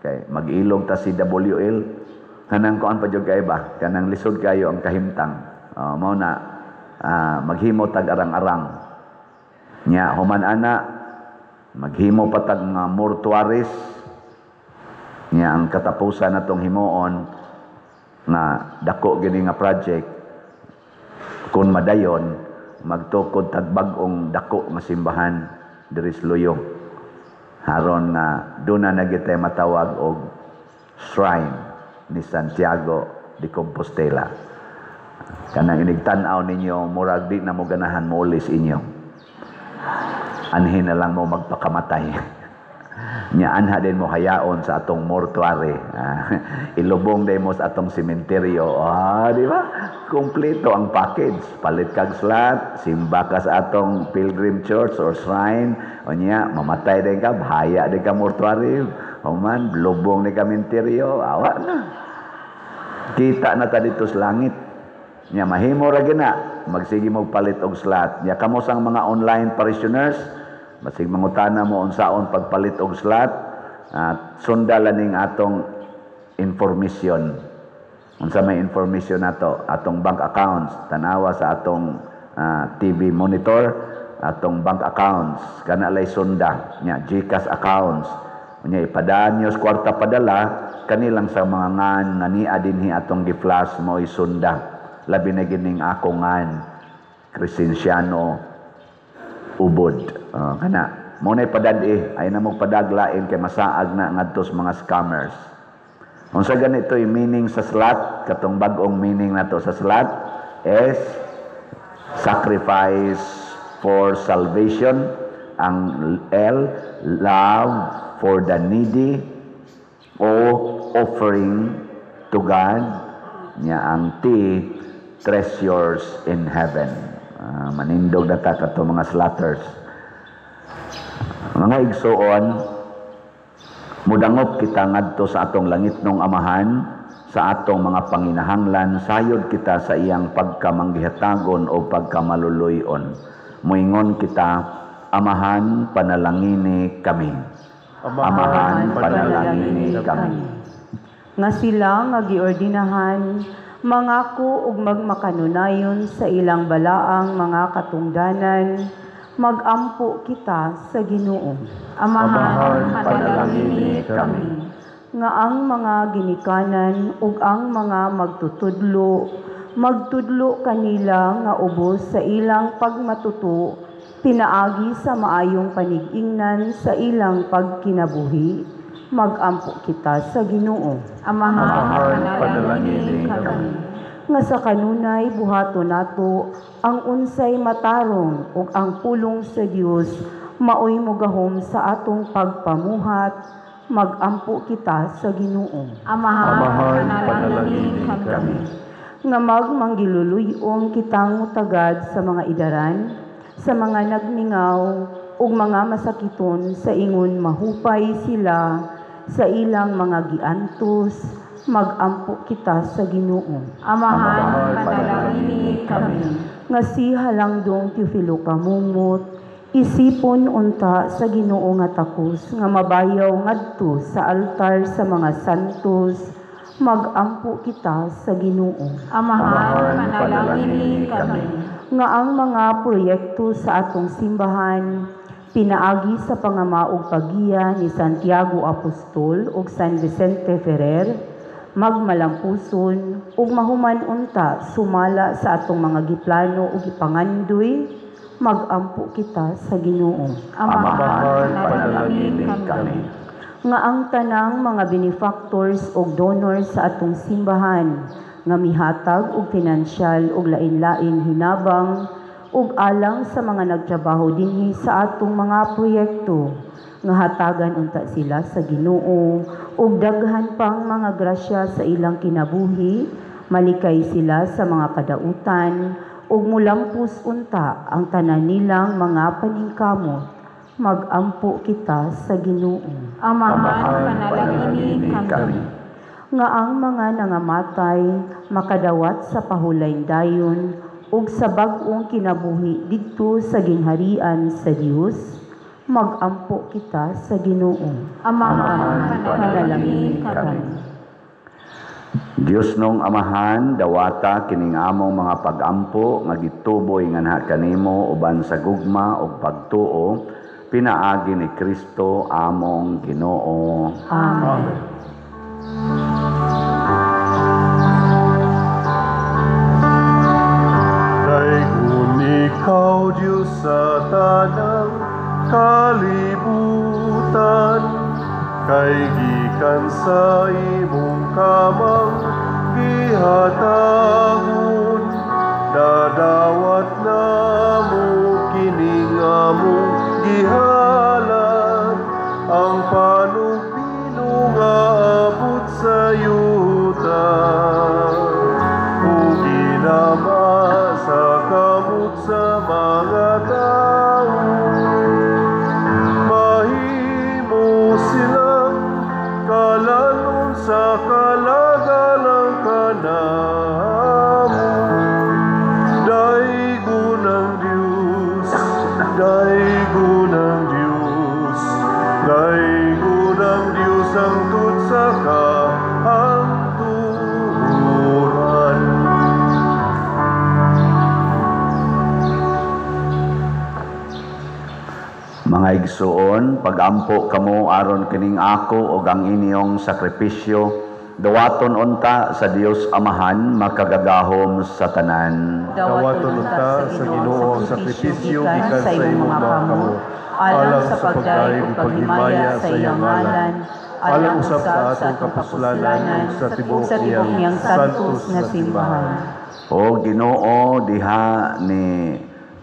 kay mag-ilog ta si WL. Kanang kuan pa jud kay ba, kanang lisod kayo ang kahimtang. Mao na maghimo tag arang-arang. Nya human ana maghimo pa tag mga mortuaries. Nya ang katapusan natong himuon nga dako gini nga project kun madayon magtukod tag bag-ong dako nga simbahan diri sa Luyo. Haron nga duna na gitay matawag og shrine ni Santiago de Compostela. Kanang inigtan-aw ninyo, murag di na mo ganahan moolis inyo. Anhin na lang mo magpakamatay. Nya anha din mo hayaon sa atong mortuary. Ilubong din mo sa atong sementeryo. Di ba? Kompleto ang package. Palit kag slot, simba ka sa atong pilgrim church or shrine. O nya, mamatay din ka, bahaya din ka mortuary. Human, lubong din ka sementeryo. Awa na. Kita na ta dito sa langit. Nya, mahimo ra gina. Magsige mo palit og slot. Nya, kamo sang mga online parishioners, masig mangutana mo unsaon pagpalit og slot, at sundala ning atong information. Unsa may information nato? Atong bank accounts, tanawa sa atong TV monitor, atong bank accounts, kana lay sunda, nya GCash accounts. Nya ipadaan niyo sa kwarta padala kanilang sa mga ngan nga nia dinhi atong gi-flash mo sunda. Labi na gining ako ngan Crescenciano Ubod. Kana mo nay padad-i, ay na mo padaglain kay masaag na ngadto sa mga scammers. Unsa ganito yung meaning sa slot, katong bag-ong meaning nato sa slot is sacrifice for salvation, ang L, love for the needy, O, offering to God, nya ang T, treasures in heaven. Manindog na ta kato mga slaughters. Mga igsuon, mudangop kita ngadto sa atong langitnong Amahan, sa atong mga panginahanglan, sayod kita sa iyang pagkamanggihatagon o pagkamaluluyon. Muingon kita, Amahan, panalangini kami. Amahan, panalangini kami. Nga sila nga giordinahan, mangako ug magmakanunayon sa ilang balaang mga katungdanan, magampo kita sa Ginoo. Amahan, panalangini kami. Nga ang mga ginikanan ug ang mga magtutudlo, magtudlo kanila nga ubos sa ilang pagmatuto, pinaagi sa maayong panigingnan sa ilang pagkinabuhi, magampo kita sa Ginoo. Amahan, panalangini kami. Nga sa kanunay buhaton nato ang unsay matarong ug ang pulong sa Dios Maoy mogahom sa atong pagpamuhat, magampo kita sa Ginoo. Amahan, panalangini kami. Nga magmanggiluluyong kitang mutagad sa mga idaran, sa mga nagmingaw ug mga masakiton sa ingon mahupay sila sa ilang mga giantos, magampo kita sa Ginoo. Amahan, panalangini kami. Nga si Halangdong Teofilo Camomot, isipon unta sa Ginoo nga takos nga mabayaw ngadto sa altar sa mga santos, magampo kita sa Ginoo. Amahan, panalangini kami. Nga ang mga proyekto sa atong simbahan pinaagi sa pangamaog paggiya ni Santiago Apostol ug San Vicente Ferrer, magmalampuson ug mahuman unta sumala sa atong mga giplano ug gipangandoy, magampo kita sa Ginoo. Amahan, panalangini kami. Nga ang tanang mga benefactors ug donors sa atong simbahan nga mihatag og pinansyal ug lain-laing hinabang ug alang sa mga nagtrabaho dinhi sa atong mga proyekto, nga hatagan unta sila sa Ginoo ug daghan pang mga grasya sa ilang kinabuhi, malikay sila sa mga kadautan ug mulampos unta ang tanan nilang mga paningkamot, magampo kita sa Ginoo. Amahan, panalangini kami. Nga ang mga nangamatay makadawat sa pahulayn dayon ug sa bag-ong kinabuhi didto sa gingharian sa Dios, magampo kita sa Ginoo. Amahan, panalangini kami. Dios nong Amahan, dawata kining among mga pagampo nga gituboy nganha kanimo uban sa gugma ug pagtuo, pinaagi ni Kristo among Ginoo. Amen. Daygon ikaw, Diyos, sa tanang kalibutan, kay gikan sa imong kamang gihatagon, nadawat namo kining among gihalad, ang panugpino nga abot sa yuta. Ug ginama sa kamot sa mga tao, mahimo silang kalanon sa kalagalang kanamo. Daygon ang Diyos, daygon ang Diyos, daygon ang Diyos hangtod sa kahangturan. Mga igsuon, pagampo kamo aron kining ako og ang inyong sakripisyo, dawaton unta sa Dios Amahan makagagahom sa tanan. Dawaton unta sa Ginoo ang sakripisyo gikan sa imong mga kamot, alang sa pagdayeg ug paghimaya sa iyang ngalan, alang usab sa atong kapuslanan ug sa tibuok niyang santos nga simbahan. O Ginoo, diha ni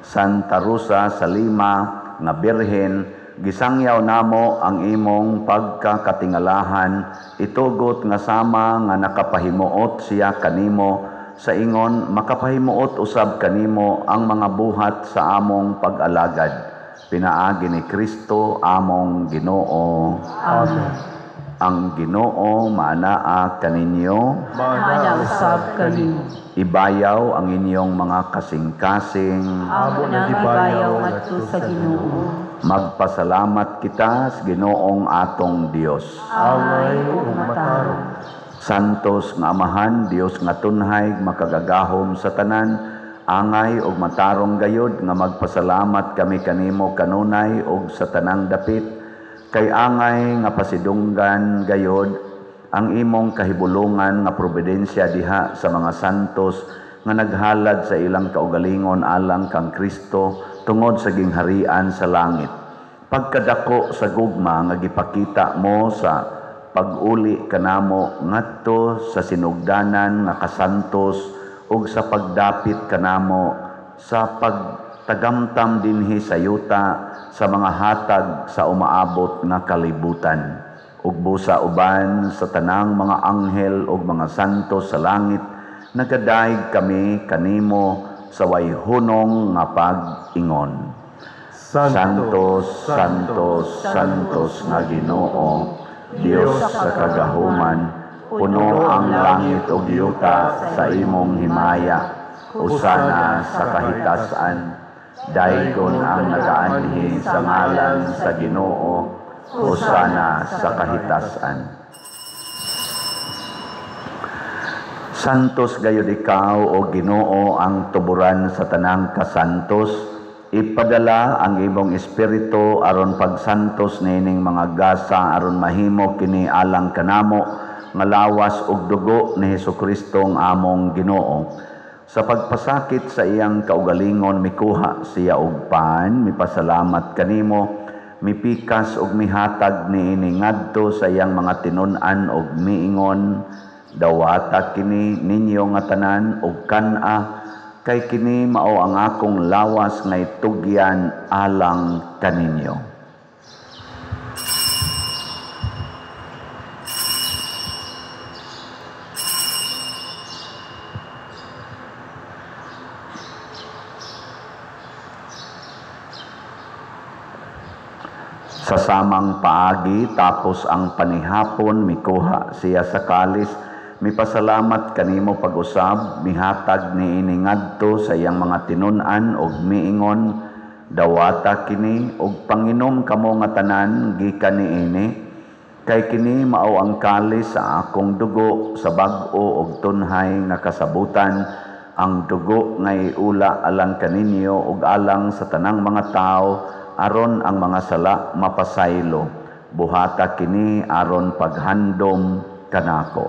Santa Rosa sa Lima nga birhen, gisangyaw namo ang imong pagkakatingalahan, itugot nga sama nga nakapahimuot siya kanimo, sa ingon makapahimuot usab kanimo ang mga buhat sa among pag-alagad. Pinaagi ni Kristo among Ginoo. Amen. Ang Ginoo maanaa kaninyo, Maanaa usab kanimo. Ibayaw ang inyong mga kasing-kasing. Amo na gibayaw ngadto sa Ginoo. Magpasalamat kita sa Ginoong atong Dios. Angay ug matarong. Santos nga Amahan, Dios nga tunhay, makagagahom sa tanan, angay ug matarong gayod nga magpasalamat kami kanimo kanunay ug sa tanang dapit, kay angay nga pasidunggan gayod ang imong kahibulungan nga providensya diha sa mga santos nga naghalad sa ilang kaugalingon alang kang Kristo tungod sa gingharian sa langit. Pagkadako sa gugma nga gipakita mo sa pag-uli kanamo ngadto sa sinugdanan nga kasantos ug sa pagdapit kanamo sa tagamtam dinhi sa yuta sa mga hatag sa umaabot nga kalibutan. Ug busa uban sa tanang mga anghel ug mga santo sa langit, nagadayeg kami kanimo sa way hunong nga pag-ingon. Santo, Santo, Santos nga Ginoo, Dios sa kagahuman, puno ang langit ug yuta sa imong himaya. Usana sa kahitasan, daygon ang nagaanhi sa ngalan sa Ginoo, usana sa kahitasan. Santos gayud ikaw o Ginoo ang tuburan sa tanang kasantos. Ipadala ang imong espiritu aron pagsantos niining mga gasa aron mahimo kini alang kanamo nga lawas ug dugo ni Hesukristo ang among Ginoo. Sa pagpasakit sa iyang kaugalingon mikuha siya og pan, mipasalamat kanimo, mipikas ug mihatag niini ngadto sa iyang mga tinun-an ug miingon, dawata kini ninyo nga tanan ug kan-a, kay kini mao ang akong lawas nga itugyan alang kaninyo. Sa samang paagi tapos ang panihapon mikuha siya sa kalis, mipasalamat kanimo pag-usab, mihatag niini ngadto sa iyang mga tinun-an ug miingon, dawata kini ug panginom kamo nga tanan gikan niini, kay kini mao ang kalis sa akong dugo sa bag-o ug tunhay nga kasabutan, ang dugo nga iula alang kaninyo ug alang sa tanang mga tawo aron ang mga sala mapasaylo. Buhata kini aron paghandom kanako.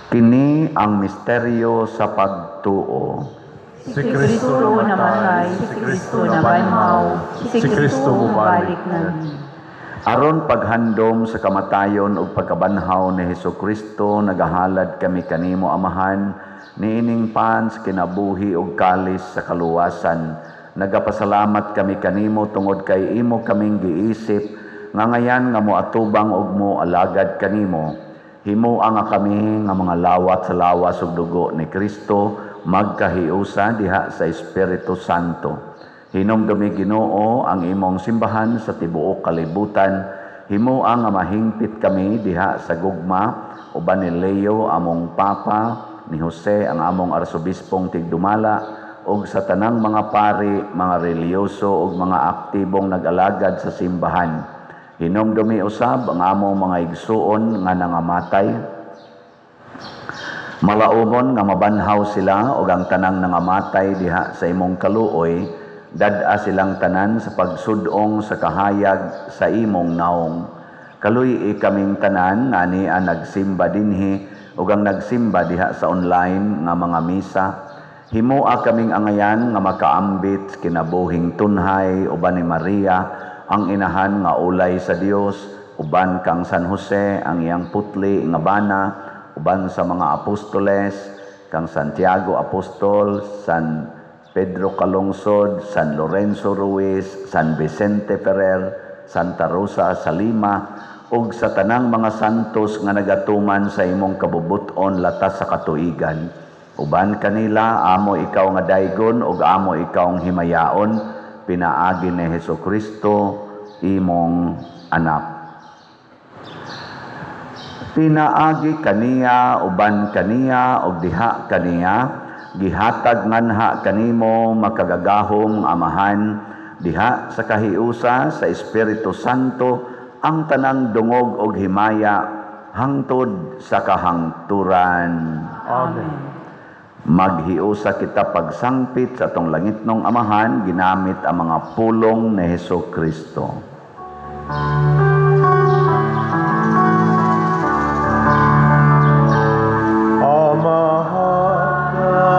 Kini ang misteryo sa pagtuo. Si Kristo namatay, si Kristo nabanhaw, si Kristo mubalik na. Aron paghandom sa kamatayon ug pagkabanhaw ni Hesukristo, nagahalad kami kanimo Amahan, niining pan sa kinabuhi ug kalis sa kaluwasan. Nagapasalamat kami kanimo tungod kay imo kaming giisip nga ngayan nga moatubang ug moalagad kanimo. Himoa nga kami nga mga lawat sa lawas ug dugo ni Kristo, magkahiusa diha sa Espiritu Santo. Hinumdumi Ginoo ang imong simbahan sa tibuok kalibutan. Himoa nga mahingpit kami diha sa gugma uban ni Leo among Papa, ni Jose ang among arsobispong tigdumala, ug sa tanang mga pari, mga relihiyoso ug mga aktibong nag-alagad sa simbahan. Hinumdumi usab ang among mga igsuon nga nangamatay. Malaumon nga mabanhaw sila ug ang tanang nangamatay diha sa imong kaluoy, dad-a silang tanan sa pagsudong sa kahayag sa imong naong. Kaluy-i kaming tanan nga ania nagsimba dinhi ug ang nagsimba diha sa online nga mga misa. Himoa kaming angayan nga makaambit kinabuhing tunhay uban ni Maria ang inahan nga ulay sa Dios, uban kang San Jose ang iyang putli nga bana, uban sa mga apostoles, kang Santiago Apostol, San Pedro Calungsod, San Lorenzo Ruiz, San Vicente Ferrer, Santa Rosa sa Lima, ug sa tanang mga santos nga nagatuman sa imong kabubut-on latas sa katuigan. Uban kanila amo ikaw nga daygon ug amo ikaw ang himayaon, pinaagi ni Hesukristo imong anak. Pinaagi kaniya, uban kaniya, ug diha kaniya, gihatag nganha kanimo makagagahom Amahan, diha sa kahiusa sa Espiritu Santo ang tanang dungog og himaya hangtod sa kahangturan. Amen. Maghiusa kita pagsangpit sa atong langitnong Amahan ginamit ang mga pulong ni Hesukristo. Amahan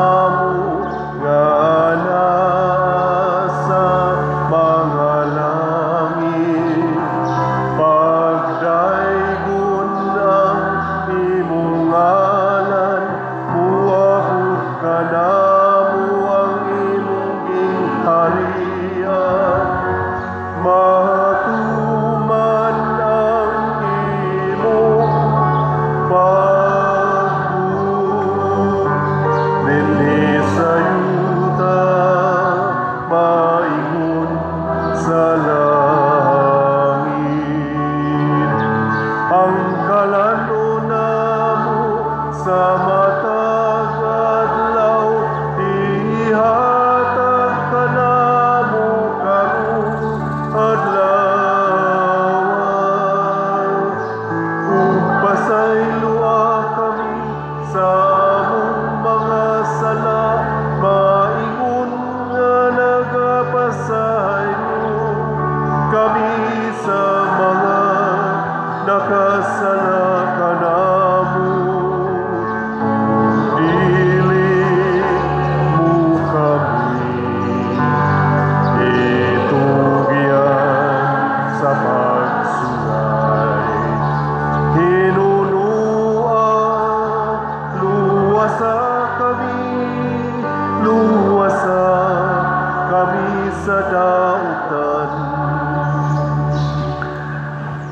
sa dautan.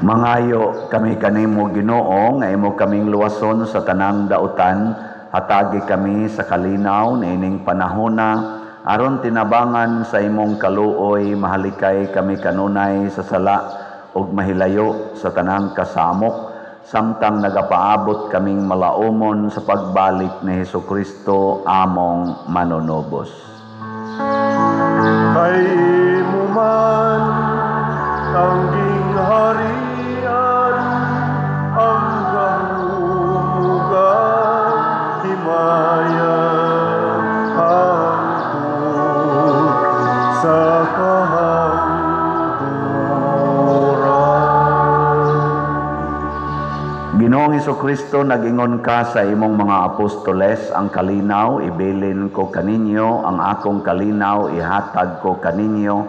Mangayo kami kanimo, Ginoo, nga imo kaming luwason sa tanang dautan, hatagi kami sa kalinaw niining panahona, aron tinabangan sa imong kaluoy mahalikay kami kanunay sa sala ug mahilayo sa tanang kasamok, samtang nagapaabot kaming malaumon sa pagbalik ni Hesukristo among manunubos. Kay imo man ang gingharian, ang gahom ug ang himaya, hangtod sa kahangturan. Ginoong Hesukristo, nag-ingon ka sa imong mga apostoles, ang kalinaw ibilin ko kaninyo, ang akong kalinaw ihatag ko kaninyo.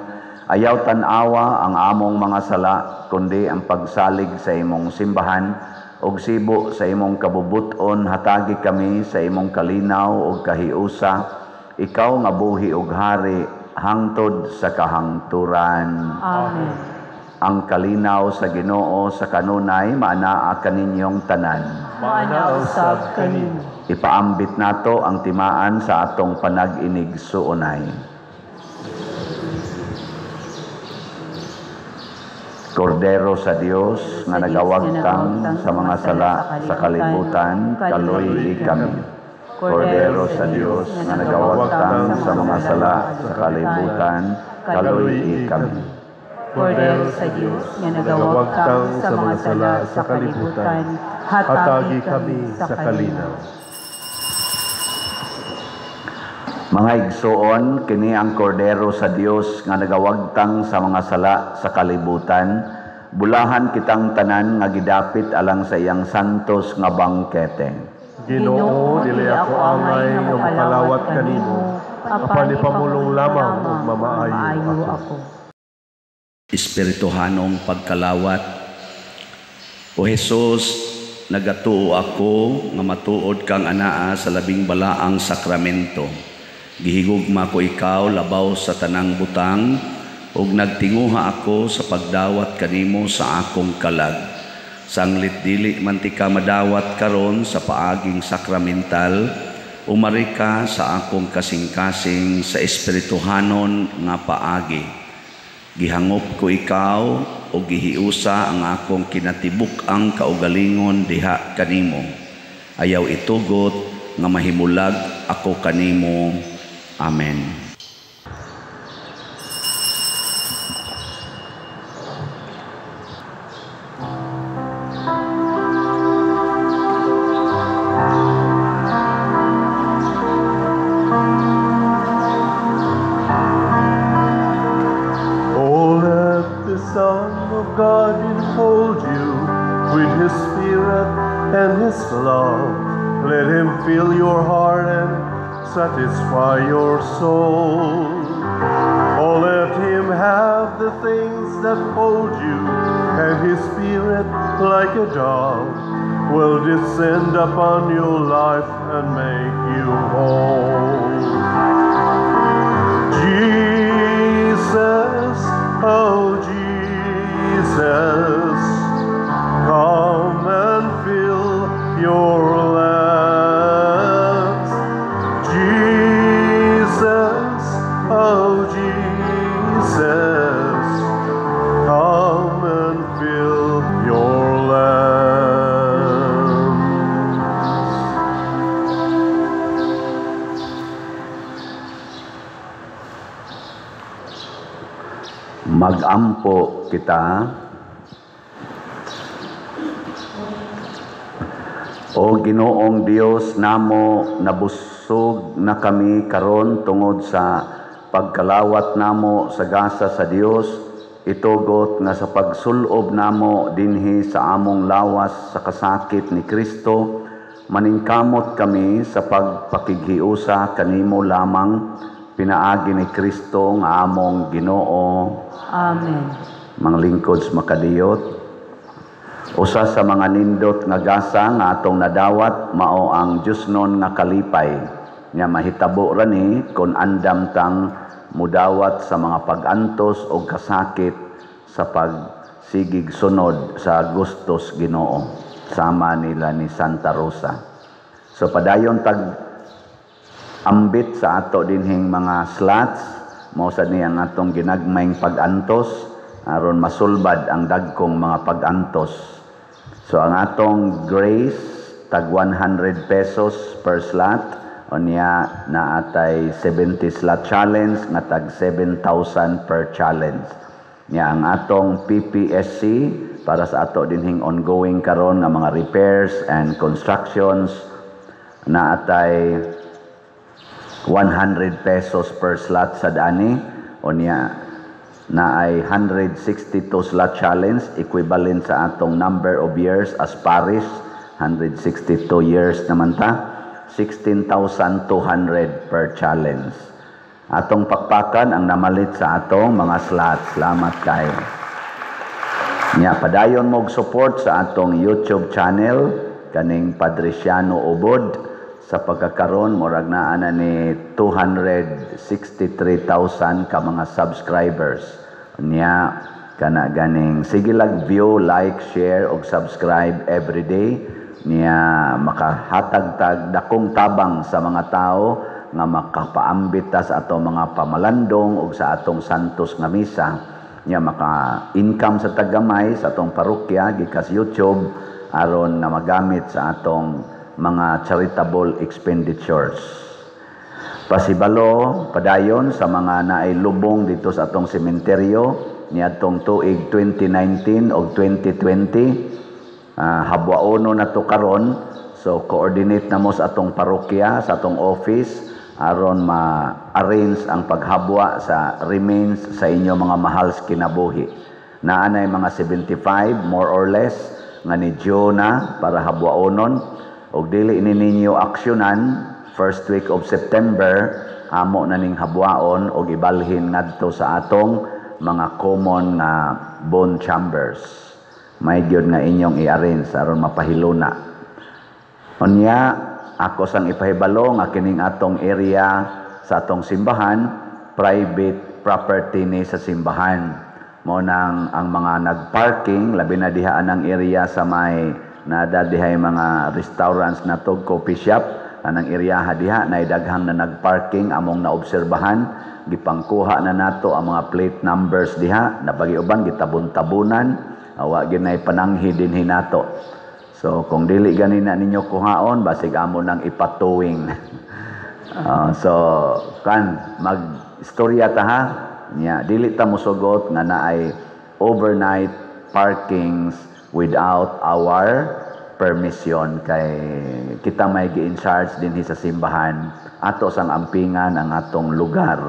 Ayaw tan-awa ang among mga sala, kundi ang pagsalig sa imong simbahan, ug sibo sa imong kabubuton, hatagi kami sa imong kalinaw ug kahiusa. Ikaw nga buhi ug hari hangtod sa kahangturan. Amen. Ang kalinaw sa Ginoo sa kanunay maanaa kaninyong tanan. Maana usab kanimo. Ipaambit nato ang timaan sa atong panag-inig suunay. Kordero sa Dios nga nagawagtang sa mga sala sa kalibutan, kaluy-i kami. Kordero sa Dios nga nagawagtang sa mga sala sa kalibutan, kaluy-i kami. Kordero sa Dios nga nagawagtang sa mga sala sa kalibutan, hatagi kami sa kalinaw. Mga igsoon, kini ang kordero sa Dios nga nagawagtang sa mga sala sa kalibutan. Bulahan kitang tanan nga gidapit alang sa iyang santos nga bangkete. Ginoo, dili ako angay nga mokalawat kanimo, apan ipamulong lamang ug mamaayo ako. Espirituhanong pagkalawat. O Jesus, nagatuo ako nga matuod kang anaa sa labing balaang sakramento. Gihigugma ko ikaw labaw sa tanang butang, ug nagtinguha ako sa pagdawat kanimo sa akong kalag. Sanglit dili man ti ka madawat karon sa paaging sakramental, umari ka sa akong kasing-kasing sa espirituhanon nga paagi. Gihangop ko ikaw o gihiusa ang akong kinatibuk-ang kaugalingon diha kanimo. Ayaw itugot nga mahimulag ako kanimo. Amen. Oh, let the Son of God enfold you with His Spirit and His love. Let Him fill your heart and satisfy your soul. Oh, let Him have the things that hold you, and His Spirit, like a dove, will descend upon your life and make you whole. Jesus, oh Jesus, come and fill your lands. Jesus, oh Jesus, come and fill your lands. Magampo kita. O Ginoong Dios namo, nabusog na kami karon tungod sa pagkalawat namo sa gasa sa Dios. Itugot nga sa pagsulob namo dinhi sa among lawas sa kasakit ni Kristo, maningkamot kami sa pagpakighiusa kanimo lamang, pinaagi ni Kristo nga among Ginoo. Amen. Mga lingkod sa makadiyot, usa sa mga nindot nga gasa nga atong nadawat mao ang Diyosnon nga kalipay, nga mahitabo ra ni kon andam tang mudawat sa mga pag-antos o kasakit sa pagsigig sunod sa gustos Ginoo, sama nila ni Santa Rosa. So padayon tag ambit sa ato dinhing mga slots, mao sad ni ang atong ginagmayng pag-antos aron masulbad ang dagkong mga pag-antos. So ang atong grace tag 100 pesos per slot, unya naatay 70 slot challenge nga tag 7,000 per challenge. Nya ang atong PPSC para sa ato dinhing ongoing karon nga mga repairs and constructions, naatay 100 pesos per slot sa dani, unya naay 162 slot challenge equivalent sa atong number of years as parish, 162 years naman ta, 16,200 per challenge. Atong pakpakan ang namalit sa atong mga slots. Salamat kayo. Nya padayon mo support sa atong YouTube channel kaning Padriciano Ubod, sa pagkakaron murag naa na ni 263,000 ka mga subscribers. Nya kana ganing sige lag view, like, share og subscribe every day, niya makahatag tag dakong tabang sa mga tao nga makapaambit ta sa atong mga pamalandong og sa atong santos nga misa. Nya maka-income sa tagamay sa atong parokya gikas YouTube aron nga magamit sa atong mga charitable expenditures. Pasibalo padayon sa mga naay lubong dito sa atong sementeryo niadtong tuig 2019 og 2020, habwaono na to karon. So coordinate na mo sa atong parokya, sa atong office aron ma-arrange ang paghabwa sa remains sa inyo mga mahal sa kinabuhi. Naa nay mga 75 more or less nga ni Jonah para habwaonon, og dili ni ninyo aksyonan first week of September amo na ning habwaon og ibalhin ngadto sa atong mga common nga bone chambers. May gyud nga inyong i-arrange aron mapahiluna. Unya ako sang ipahibalo nga kining atong area sa atong simbahan private property ni sa simbahan. Mao nang ang mga nagparking labi na diha anang area sa may nada dihay mga restaurants na to, coffee shop, anang area diha nay daghang na nagparking among naobserbahan, gipangkuha na nato ang mga plate numbers diha, nabagi uban gitabon-tabunan, awa ginay pananghi dinhi nato. So kung dili ganina ninyo kuhaon, basig amo nang ipatuwing. So kan mag-istorya ta ha, nya dili ta mosugot nga naay overnight parkings without our permission, kay kita may gi-in charge dinhi sa simbahan, ato sang ampingan ang atong lugar.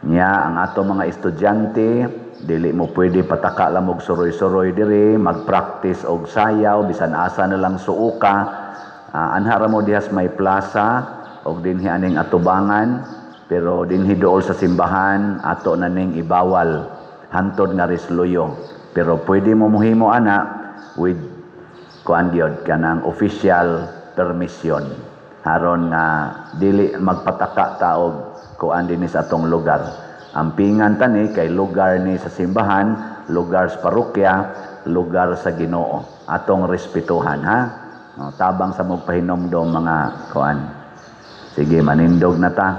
Nya ang ato mga estudyante dili mo pwede pataka lang og suroy-suroy diri, magpractice og sayaw bisan asa na lang suoka. Anha ra mo dihas may plaza og dinhi aning atubangan, pero dinhi dool sa simbahan ato na ning ibawal hantod nga resluyo. Pero pwede mo muhimo ana with kuan gyud kanang official permission aron nga dili magpataka ta og kuan dinhi sa atong lugar. Ampingan tani kay lugar ni sa simbahan, lugar sa parokya, lugar sa Ginoo. Atong respetuhan ha. No, tabang sa magpahinomdom mga kuan. Sige, manindog na ta.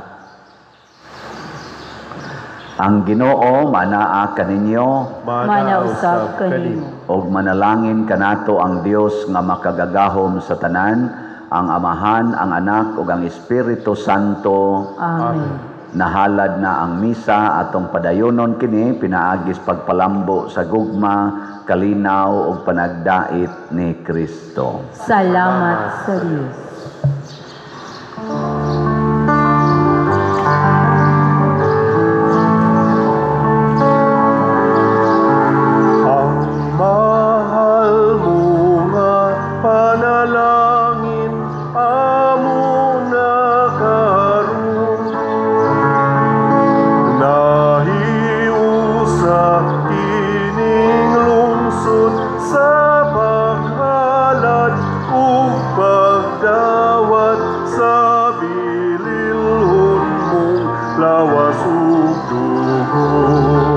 Ang Ginoo manaa kaninyo, Mana usab kanimo. Og manalangin kanato ang Dios nga makagagahom sa tanan, ang Amahan, ang Anak ug ang Espiritu Santo. Amen. Nahalad na ang misa atong padayonon kini pinaagis pagpalambo sa gugma, kalinaw ug panagdait ni Kristo. Salamat sa Dios. Ang mahal mo nga panalangin amo na karon, nahiusa kining lungsod sa paghalad ug pagdait. Lawas ug dugo.